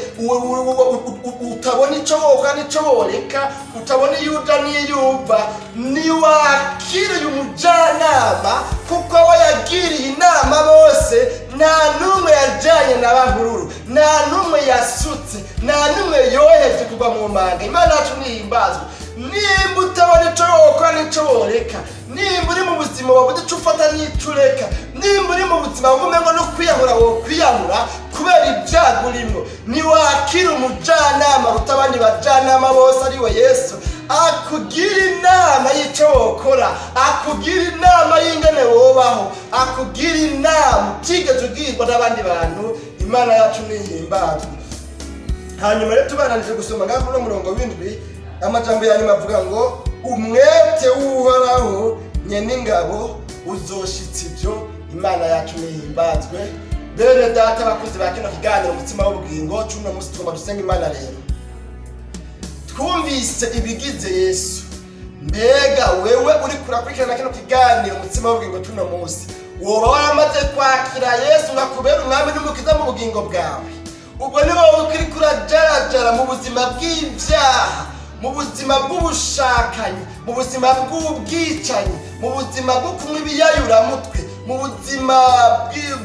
utabona icyo woka n'icyo woreka, utabona iyo uja n'iyo uva, niwakire uyu mujyanama, kuko we yagiriye inama bose, nta n'umwe yajyanye na bahururu, nta n'umwe yasutse, nta n'umwe yoheje kugwa mu manga. Imana yacu nihimbazwe. Nimba utabona icyo wokora n'icyo woreka, nimba uri mu buzima wabuze icyo ufata n'icyo ureka, nimba uri mu buzima wumva no kwiyahura wokwiyahura kubera ibyago urimo, niwakira umujyanama ruta abandi bajyanama bose, ari we Yesu, akugira inama y'icyo wokora, akugira inama y'ingene wobaho, akugira inama utigeze ugirwa n'abandi bantu. Imana yacu nihimbazwe. Hanyuma rero tubananije gusoma ngaho kuri uno murongo w'indwi, amajambo ya nyuma avuga ngo: "Umwete w'Uhoraho nyen'ingabo uzoshitsa ibyo." Imana yacu nihimbazwe. Bene data bakuzi ba kino kiganiro Umutsima w'Ubugingo c'uno munsi, tugomba dusenga Imana. Rero twumvise ibigize Yesu. Mbega wewe uri kurakurikirana kino kiganiro Umutsima w'Ubugingo c'uno munsi, woba waramaze kwakira Yesu ngo akubere umwami n'umukiza mu bugingo bwawe? Ubwo ni wowe ukiri kurajarajara mu buzima bw'ibyaha, mu buzima bw'ubushakanyi, mu buzima bw'ubwicanyi, mu buzima bwo kunywa ibiyayuramutwe, mu buzima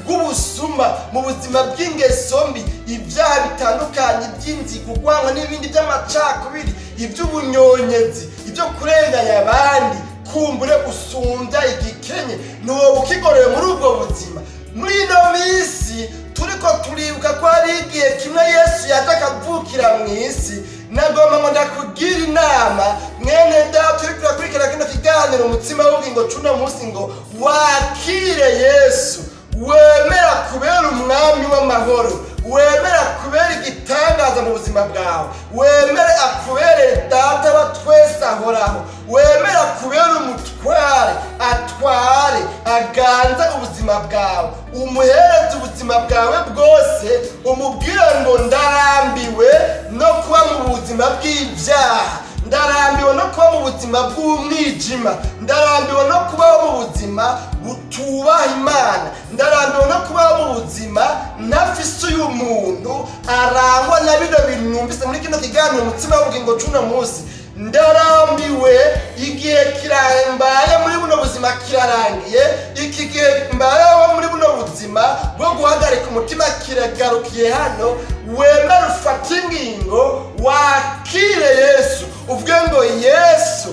bw'ubusuma, mu buzima bw'ingeso mbi, ibyaha bitandukanye by'inzigo, urwango n'ibindi by'amacakubiri, iby'ubunyonyezi, ibyo kurenganya abandi, kumbure usumbya igikenye, ntiwoba ukigoroye muri ubwo buzima? Muri ino minsi turiko turibuka ko hari igihe kimwe Yesu yaje akavukira mu isi, nagomba ngo ndakugira inama, mwene data uri kurakurikira kino kiganiro Umutsima w'Ubugingo cuno munsi, ngo wakire Yesu, wemera kubera umwami w'amahoro, wemera kubera igitangaza mu buzima bwawe, wemere akubere Data wa twese ahoraho, wemera kubera umutware, atware, aganze ubuzima bwawe, umuhereze ubuzima bwawe bwose, umubwire ngo: "Ndarambiwe no kuba mu buzima bw'ibyaha, ndarambiwe no kuba mu buzima bw'umwijima, ndarambiwe no kubaho mu buzima butubaha Imana, ndarambiwe no kubaho mu buzima ntafise uyu muntu arangwa na bino bintu numvise muri kino kiganiro Umutsima w'Ubugingo c'uno munsi. Ndarambiwe, igihe kirambaye muri buno buzima kirarangiye, iki gihe mbayeho muri buno buzima bwo guhagarika umutima kiragarukiye hano." Wemere ufate ingingo, wakire Yesu, uvuge ngo: "Yesu,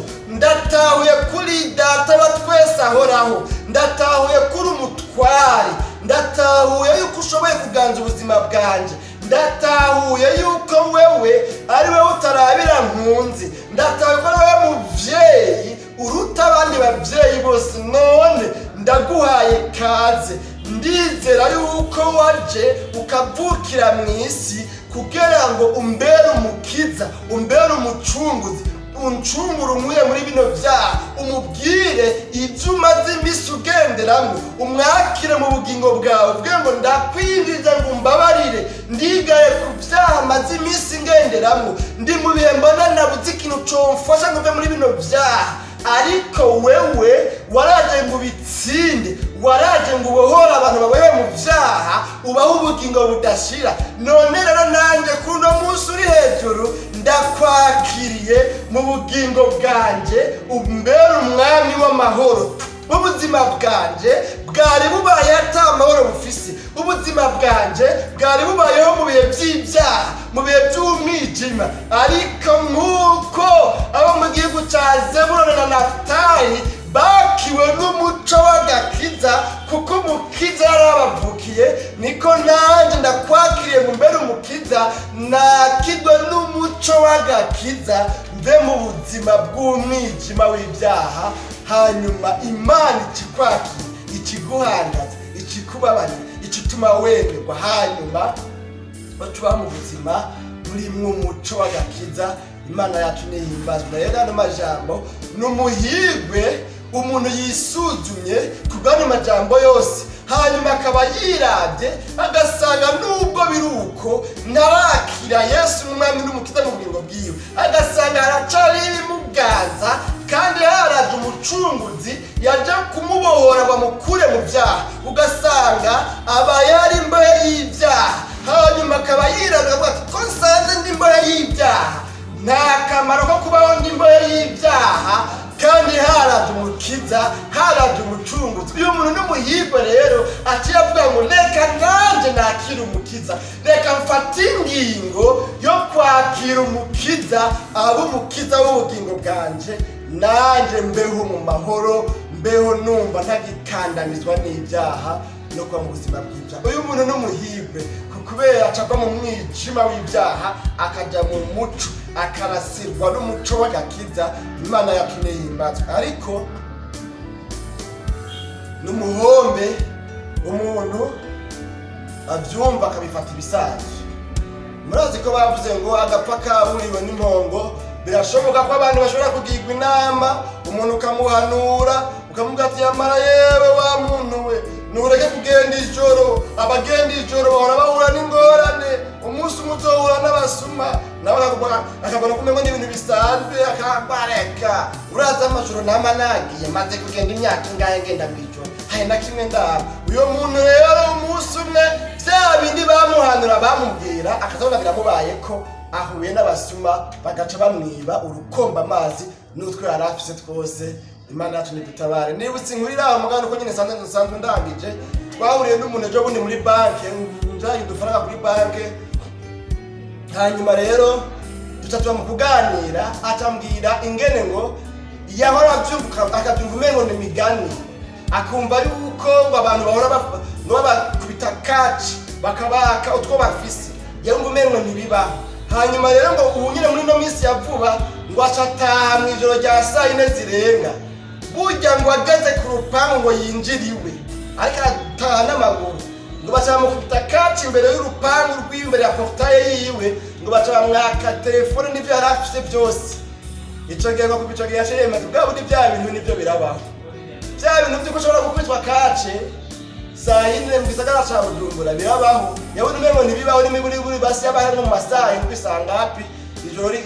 Ndatahuye kuri Data wa twese ahoraho, ndatahuye kuri umutware, ndatahuye yuko ushoboye kuganza ubuzima bwanjye, ndatahuye yuko wewe ari wowe utarabira nkunzi, ndatahuye ko ari wowe muvyeyi uruta abandi babyeyi bose. None ndaguhaye kaze, ndizera yuko waje ukavukira mu isi kugira ngo umbere umukiza, umbere umucunguzi, uncungure umwe muri bino byaha. Umubwire ibyo umaze iminsi ugenderamo, umwakire mu bugingo bwawe, uvuge ngo: "Ndakwinjiza ngo umbabarire, ndigaye ku byaha maze iminsi ngenderamo, ndi mu bihe mbona nabuze ikintu comfasha ngo mve muri bino byaha, ariko wewe waraje ngo ubitsinde, waraje ngo ubohore abantu babohewe mu byaha, ubahe ubugingo budashira. None rero nanjye kuri uno munsi uri hejuru ndakwakiriye mu bugingo bwanjye, umbere umwami w'amahoro. Ubuzima bwanjye bwari bubaye ata mahoro bufise, ubuzima bwanjye bwari bubayeho mu bihe by'ibyaha, mu bihe by'umwijima, ariko nk'uko abo mu gihugu cya Zebuloni na Nafutali bakiwe n'umuco w'agakiza kuko umukiza yari abavukiye, niko nanjye ndakwakiriye ngo mbere umukiza, nakirwe n'umuco w'agakiza, mve mu buzima bw'umwijima w'ibyaha." Hanyuma Imana ikikwakira, ikiguhangaza, ikikubabarira, ikituma wemerwa, hanyuma tuba mu buzima burimwo umuco w'agakiza. Imana yacu nihimbazwa. Rero ano majambo ni umuhirwe umuntu yisuzumye ku bw'ano majambo yose, hanyuma akaba yirabye agasanga nubwo biri uko ntarakira Yesu nk'umwami n'umukiza mu bugingo bwiwe, agasanga haracari ibimuganza kandi haraje umucunguzi yaje kumubohora ngo amukure mu byaha, ugasanga abaye ari imbohe y'ibyaha, hanyuma akaba yirabye avuga ati: "Ko nsanze ndi imbohe y'ibyaha, nta kamaro ko kubaho ndi imbohe y'ibyaha kandi haraje umukiza, haraje umucunguzi." Uyu muntu n'umuhirwe rero aciye avuga ngo: "Reka nanjye nakire umukiza, reka mfate ingingo yo kwakira umukiza, abe umukiza w'ubugingo bwanje, nanjye mbeho mu mahoro, mbeho numva ntagikandamizwa n'ibyaha no kuba mu buzima bw'ibyaha." Uyu muntu n'umuhirwe kubera acava mu mwijima w'ibyaha akajya mu muco, akarasirwa n'umuco w'agakiza. Imana yacu nihimbazwa. Ariko n'umuhombe umuntu abyumva akabifata ibisanzwe. Murazi ko bavuze ngo agapfa kaburiwe n'impongo. Birashoboka ko abantu bashobora kugirwa inama, umuntu ukamuhanura, ukamubwira ati: "Yamara yewe wa muntu we, ntureke kugenda ijoro. Abagenda ijoro bahora bahura n'ingorane, umunsi umwe uzohura n'abasuma." Nawe akabona ko umengo n'ibintu bisanzwe, akagwareka: "Uraza amajoro nama nagiye, maze kugenda imyaka ingahe ngenda mw'ijoro, hari na kimwe ndaba." Uyo muntu rero umunsi umwe bya bindi bamuhanura, bamubwira, akazabona biramubaye ko ahuye n'abasuma, bagaca bamwiba urukomba amazi n'utwo yari afise twose. Imana yacu nidutabare. Nibutse inkuru iri aho mugabo uko nyine nsanzwe ndangije. Twahuriye n'umuntu ejo bundi muri banke, njanye udufaranga kuri banke, hanyuma rero duca tuba mu kuganira, acambwira ingene ngo yahora abyumva akabyumva umengo ni imigani, akumva yuko ngo abantu bahora ngo babakubita kaci bakabaka utwo bafise, yumva umengo ntibibaho. Hanyuma rero ngo ubu nyine muri ino minsi ya vuba ngo aca ataha mu ijoro rya saa 4 zirenga, burya ngo ageze ku rupangu ngo yinjire iwe, ariko arataha n'amaguru, ngo baca bamukubita kaci imbere y'urupangu rw'imbere ya portail yiwe, ngo baca bamwaka telefone n'ibyo yari afise byose. Ico gihe ngo kuva ico gihe yaciye yemeza bwa bundi bya bintu nibyo birabaho, bya bintu by'uko ushobora gukubitwa kace saa 4 mu gisagara ca Bujumbura birabaho. Yabona umengo ntibibaho, n'imiburiburi basi yabaye nko mu masaha 7 sangapi,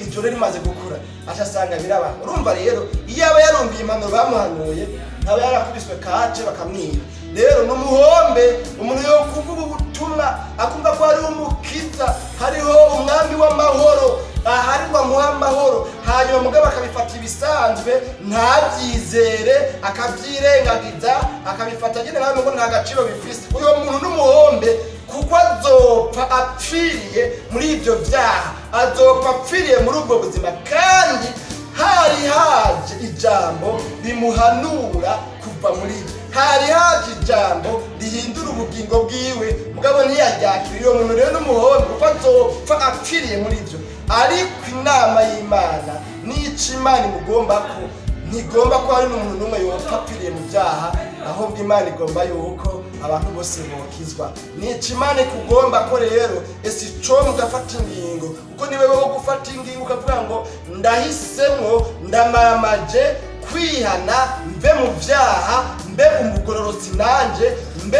ijoro rimaze gukura, aca asanga birabaho. Urumva rero iyo aba yarumviye impanuro bamuhanuye, ntaba yarakubiswe kace bakamwiba. Rero ni umuhombe umuntu yo kuvuga ubutumwa akumva ko hariho umukiza, hariho umwami w'amahoro ahari ngo amuhe amahoro, hanyuma mugabo akabifata ibisanzwe, ntabyizere, akabyirengagiza, akabifata nyine nkaho ngo nta gaciro bifise. Uyo muntu n'umuhombe kuko azopfa apfiriye muri ibyo byaha, azopfa apfiriye muri ubwo buzima, kandi Hari haje ijambo rimuhanura kuva muri ibyo, hari haje ijambo rihindura ubugingo bwiwe, mugabo ntiyaryakira. Uyo muntu rero n'umuhombe, kuko azopfa apfiriye muri ibyo. Ariko inama y'Imana n'ico Imana imugomba ko, ntigomba ko hari n'umuntu n'umwe yopfa apfiriye mu byaha, ahubwo Imana igomba yuko abantu bose bokizwa. Nica Imana ikugomba ko rero, ese ico mugafata ingingo, kuko niwe wo gufata ingingo ukavuga ngo ndahisemwo, ndamaramaje kwihana, mve mu byaha, mbe umugororotsi nanje, mbe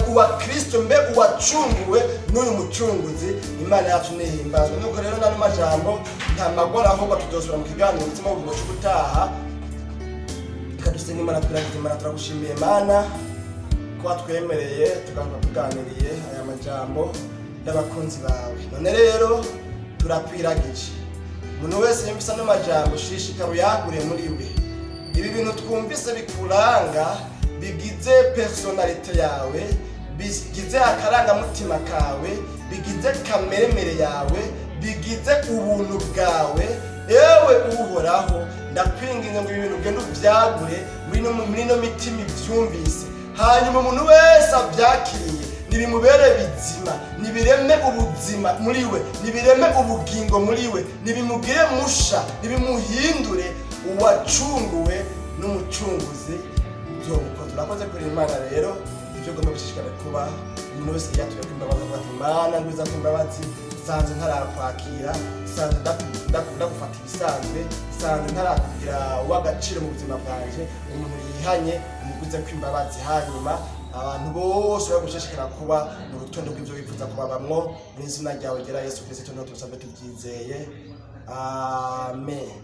uwa Kristo, mbe uwacunguwe n'uyu mucunguzi. Imana yacu nihimbazwe. Nuko rero nano majambo nta magora, ahubwo tuzosubira mu kiganiro umutsima w'ubugingo c'ubutaha. Reka dusenge Imana, twiragize Imana. Turagushimiye Mana ko watwemereye tukaba tuganiriye aya majambo n'abakunzi bawe. None rero turakwiragije, umuntu wese yumvise ano majambo, shishikara uyagure muri we. Ibi bintu twumvise bikuranga, bigize personnalité yawe, bigize akarangamutima kawe, bigize kameremere yawe, bigize ubuntu bwawe, ewe Uhoraho, ndakwinginze ngo ibi bintu ugende ubyagure muri ino mitima ibyumvise. Hanyuma umuntu wese abyakiriye, nibimubere bizima, nibireme ubuzima muri we, nibireme ubugingo muri we, nibimugire musha, nibimuhindure uwacunguwe n'umucunguzi. Uzobukoze, urakoze kuri Imana. Rero ibyo ugomba gushishikara kuba, umuntu wese yatuye ko imbabazi, avuga ati: "Mana, ngwiza ko imbabazi, sanze ntarakwakira, sanze ndagufata ibisanzwe, sanze ntarakugira uw'agaciro mu buzima bwanje." Umuntu yihanye, umuguze ko imbabazi, hanyuma abantu bose bari gushishikara kuba mu rutonde rw'ibyo wifuza kubabamwo. Mu izina ryawe ryera Yesu Kristo niho tubisabwe tubyizeye, amen.